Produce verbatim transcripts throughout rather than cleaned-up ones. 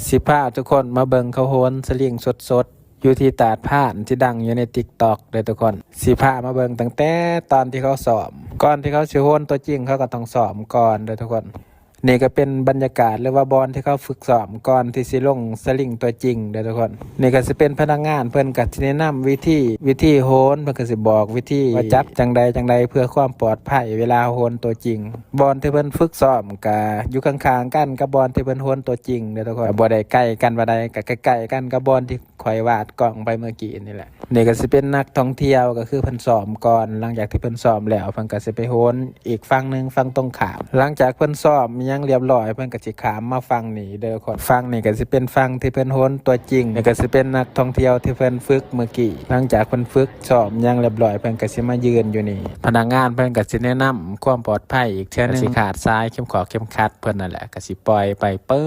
สิพาทุกคนมาเบิ่งเขาโหนสลิงสดๆ อยู่ที่ตาดพานที่ดังอยู่ใน TikTok เด้อทุกคน สิพามาเบิ่งตั้งแต่ตอนที่เขาซ้อม ก่อนที่เขาสิโหนตัวจริงเขาก็ต้องซ้อมก่อนเด้อทุกคน นี่ก็เป็นบรรยากาศหรือว่าบ่อนที่เขาฝึกซ้อมก่อนที่สิลงสลิงตัวจริงเด้อทุกคน นี่ก็สิเป็นพนักงานเพิ่นก็สิแนะนำวิธี วิธีโหน เพิ่นก็สิบอกวิธีว่าจับจั่งใดจั่งใดเพื่อความปลอดภัยเวลาโหนตัวจริง บ่อนที่เพิ่นฝึกซ้อมก็อยู่ข้างๆกันกับบ่อนที่เพิ่นโหนตัวจริงเด้อทุกคน ก็บ่ได้ไกลกันปานใด ก็ใกล้ๆกันกับบ่อนที่ข้อยวาดกล้องไปเมื่อกี้นี่แหละ นี่ก็สิเป็นนักท่องเที่ยว ก็คือเพิ่นซ้อมก่อน หลังจากที่เพิ่นซ้อมแล้ว เพิ่นก็สิไปโหนอีกฝั่งหนึ่ง ฝั่งตรงข้าม หลังจากเพิ่นซ้อมอิหยังเรียบร้อย เพิ่นก็สิข้ามมาฝั่งนี้เด้อทุกคน ฝั่งนี้ก็สิเป็นฝั่งที่เพิ่นโหนตัวจริง นี่ก็สิเป็นนักท่องเที่ยวที่เพิ่นฝึกเมื่อกี้ หลังจากเพิ่นฝึกซ้อมอิหยังเรียบร้อย เพิ่นก็สิมายืนอยู่นี่ พนักงานเพิ่นก็สิแนะนำความปลอดภัยอีกเทื่อหนึ่ง ก็สิคาดสายเข็มขอเข็มขัดเพิ่นนั่นแหละ ก็สิปล่อยไปปื๊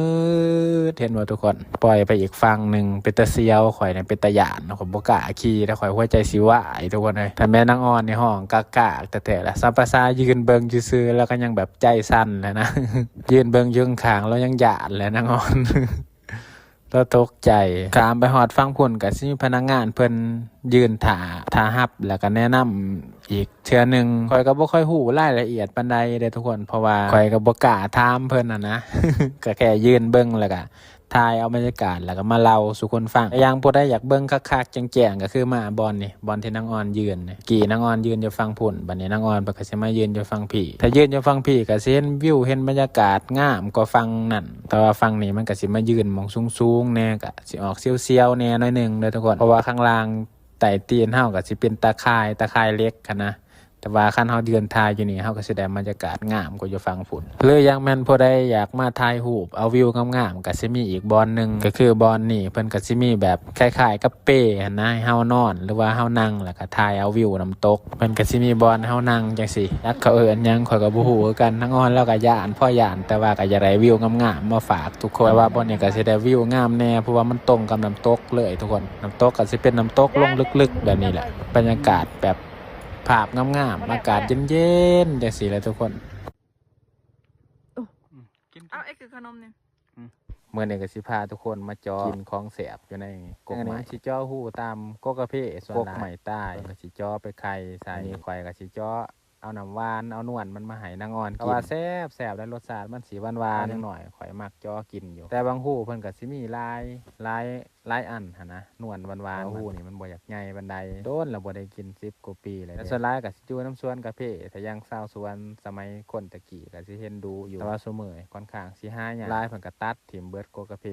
ด เห็นบ่ทุกคน ปล่อยไปอีกฝั่งหนึ่ง เป็นตาเสียว ข่อยเนี่ยเป็นตาย้าน ข่อยบ่กล้าขี่ ถ้าข่อยหัวใจสิวายทุกคนเอ้ย ถ้าแม่นนางอ่อนนี่ฮ้องกากๆแท้ๆล่ะ ส่ำภาษายืนเบิ่งซื่อๆ แล้วก็ยังแบบใจสั่นเลยนะ ยืนเบิ่งอยู่ข้างๆ แล้วยังย้านเลยนางอ่อน แล้วตกใจ ข้ามไปฮอดฝั่งพุ้นก็สิมีพนักงานเพิ่นยืนท่า ท่าฮับ แล้วก็แนะนำอีกเทื่อหนึ่ง ข้อยก็บ่ค่อยฮู้รายละเอียดปานใดเด้อทุกคน เพราะว่าข้อยก็บ่กล้าถามเพิ่นน่ะนะ ก็แค่ยืนเบิ่งแล้วก็ถ่ายเอาบรรยากาศ แล้วก็มาเล่าสู่คนฟัง แต่อย่างผู้ใดอยากเบิ่งคักๆแจ้งๆ ก็คือมาบ่อนนี่ บ่อนที่นางอ่อนยืนนี่ กี้นางอ่อนยืนอยู่ฝั่งพุ้น บัดนี้นางอ่อนเพิ่นก็สิมายืนอยู่ฝั่งพี้ ถ้ายืนอยู่ฝั่งพี้ก็สิเห็นวิว เห็นบรรยากาศงามกว่าฝั่งนั่น แต่ว่าฝั่งนี้มันก็สิมายืนหม่องสูงๆแหน่ ก็สิออกเสียวๆแหน่หน่อยหนึ่งเด้อทุกคน เพราะว่าข้างล่างใต้ตีนเฮาก็สิเป็นตาข่าย ตาข่ายเหล็กหั้นนะ แต่ว่าคันเฮายืนถ่ายอยู่นี่ เฮาก็สิได้บรรยากาศงามกว่าอยู่ฝั่งพุ้น หรืออย่างแม่นผู้ใดอยากมาถ่ายรูปเอาวิวงามๆ ก็สิมีอีกบ่อนหนึ่ง ก็คือบ่อนนี้เพิ่นก็สิมีแบบคล้ายๆกับเปหั้นนะ ให้เฮานอน หรือว่าเฮานั่งแล้วก็ถ่ายเอาวิวน้ำตก เพิ่นก็สิมีบ่อนให้เฮานั่งจั่งซี้ จักเขาเอิ้นหยังข้อยก็บ่ฮู้คือกัน นางอ่อนลาวก็ย้าน พอย้าน แต่ว่าก็อยากได้วิวงามๆมาฝากทุกคน แต่ว่าบ่อนนี้ก็สิได้วิวงามแหน่ เพราะว่ามันตรงกับน้ำตกเลยทุกคน น้ำตกก็สิเป็นน้ำตกลงลึกๆแบบนี้แหละ บรรยากาศแบบภาพงามๆ อากาศเย็นๆจั่งซี้แหละทุกคน กิน เอาไอ้คือขนมเนี่ย มื้อนี้ก็สิพาทุกคนมาเจาะกินของแซ่บอยู่ในกกไม้ อันนี้สิเจาะฮูตามกกกาเฟส่วนหลาย กกไม้ตาย เพิ่นก็สิเจาะไปไข่ใส่ อันนี้ข้อยก็สิเจาะเอาน้ำหวานเอานวลมันมาให้นางอ่อนกิน แต่ว่าแซ่บๆ แล้วรสชาติมันสิหวานๆ จักหน่อย ข้อยมักเจาะกินอยู่ แต่บางฮูเพิ่นก็สิมีหลาย หลาย หลายอันหั้นนะ นวลหวานๆ บางฮูนี่มันบ่อยากใหญ่ปานใด โดนแล้วบ่ได้กิน สิบกว่าปีแล้วเด้ แต่ส่วนหลายก็สิอยู่นำสวนกาเฟ ถ้าอย่างชาวสวนสมัยคนแต่กี้ก็สิเห็นดู๋อยู่ แต่ว่าซุมื้อนี้ค่อนข้างสิหายาก หลายเพิ่นก็ตัดถิ่มเบิดกกกาเฟ